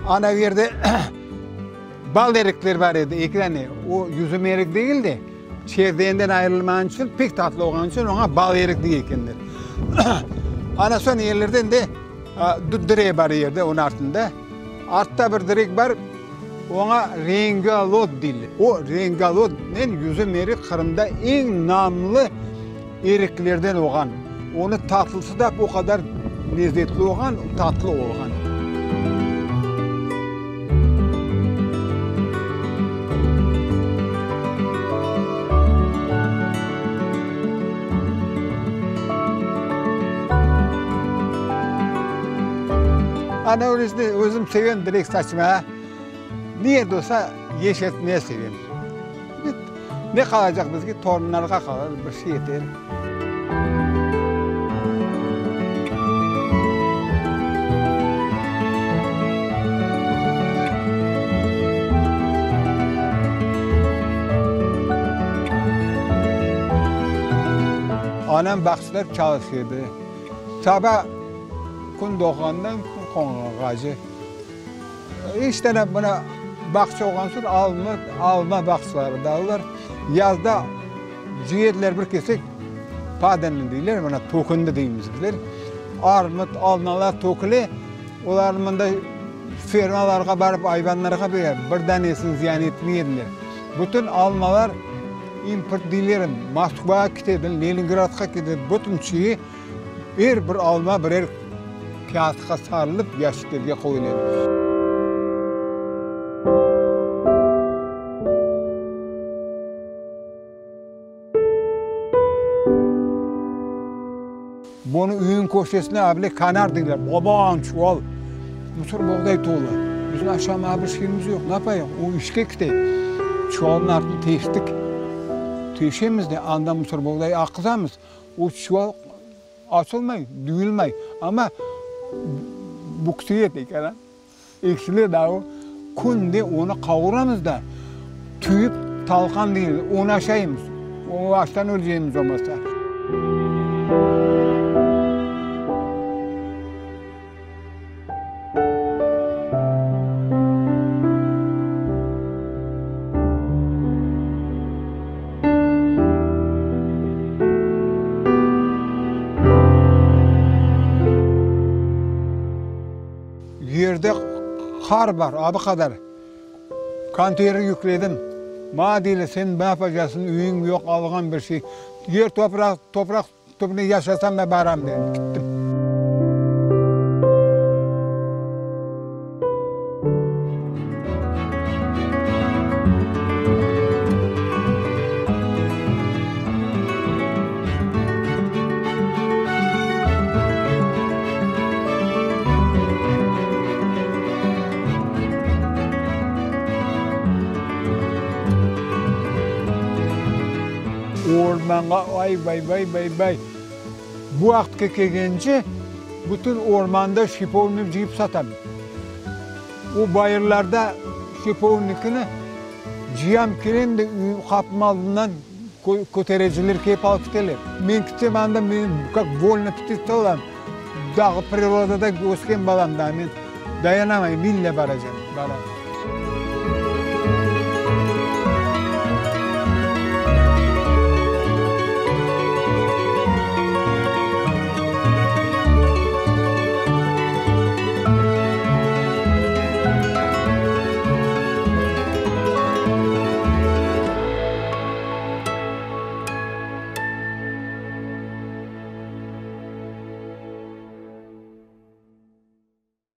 Ana yerde bal erikler bar edi, eki dane. O yüzüm erik degil de, çerdeğinden ayırılmağan içün, pek tatlı olğan içün oña bal erik dey ekenler. Ana soñ yerlerden de dut direği bar yerde, onıñ artında. Artta bir direk bar, oña Rengalot deyler. O Rengalotnen yüzüm erik Qırımda eñ namlı eriklerden olğan. Onı tatlısı da o qadar lezetli olğan, tatlı olğan. Ana öylesine özüm sevem direk saçmağa, ne yerde olsa yeşertmeye sevem. Ne qalacaq bizge, torunlarğa qalır, bir şey yeter. Anam bağçada çalışır edi. Saba kün doğğandan kün qonğanğace. İç tane mına bağça olğan soñ alma, alma bağçaları da olar. Yazda cıyediler bir kesek, padenli deyler, mına tökündi deymiz bizler. Armut, almalar töküle, olarnı mında fermalarğa barıp ayvanlarğa bere, bir danesini ziyan etmey ediler. Bütün almalar import deyler, Moskvağa ketedi, Leningradqa ketedi, bütün şeyi Er bir alma birer kâğıtqa sarılıp, yaşiklerge qoyula edi. Bunı üyüñ köşesine able kanar deyler, baban çuval mısır boğday tolu. Bizim aşamağa bir şeyimiz yoq, ne yapayıq? O işke kete. Çuvalnıñ artını teştik. Teşemiz de, andan mısır boğday aqızamız. O çuval açılmay, duyulmay, amma büksüye tek, ana, eksile daa o. Künde onı qavuramız da, tüyüp talqan deymiz, onı aşaymız. O açtan öleceymiz olmasa. Yerde qar bar, a bu qadar. Konteyner yükledim. Maña deyler, sen ne yapacaqsıñ, üyüñ yoq, alğan bir şey. Yer topraq, topraq Tübüne yaşasam da baram dedim, kittim. Ormanğa ay-vay-vay-vay-vay! Bu vaqıtqa kelgence bütün ormanda şipovnik cıyıp satam. O bayırlarda şipovnikni cıyam, kelem de qapım aldından kötereciler kelip alıp keteler. Men kitsem anda men kak volnıy ptitsa olam, dağ, prirodada ösken balam da men dayanamayım, ille baracam, baram.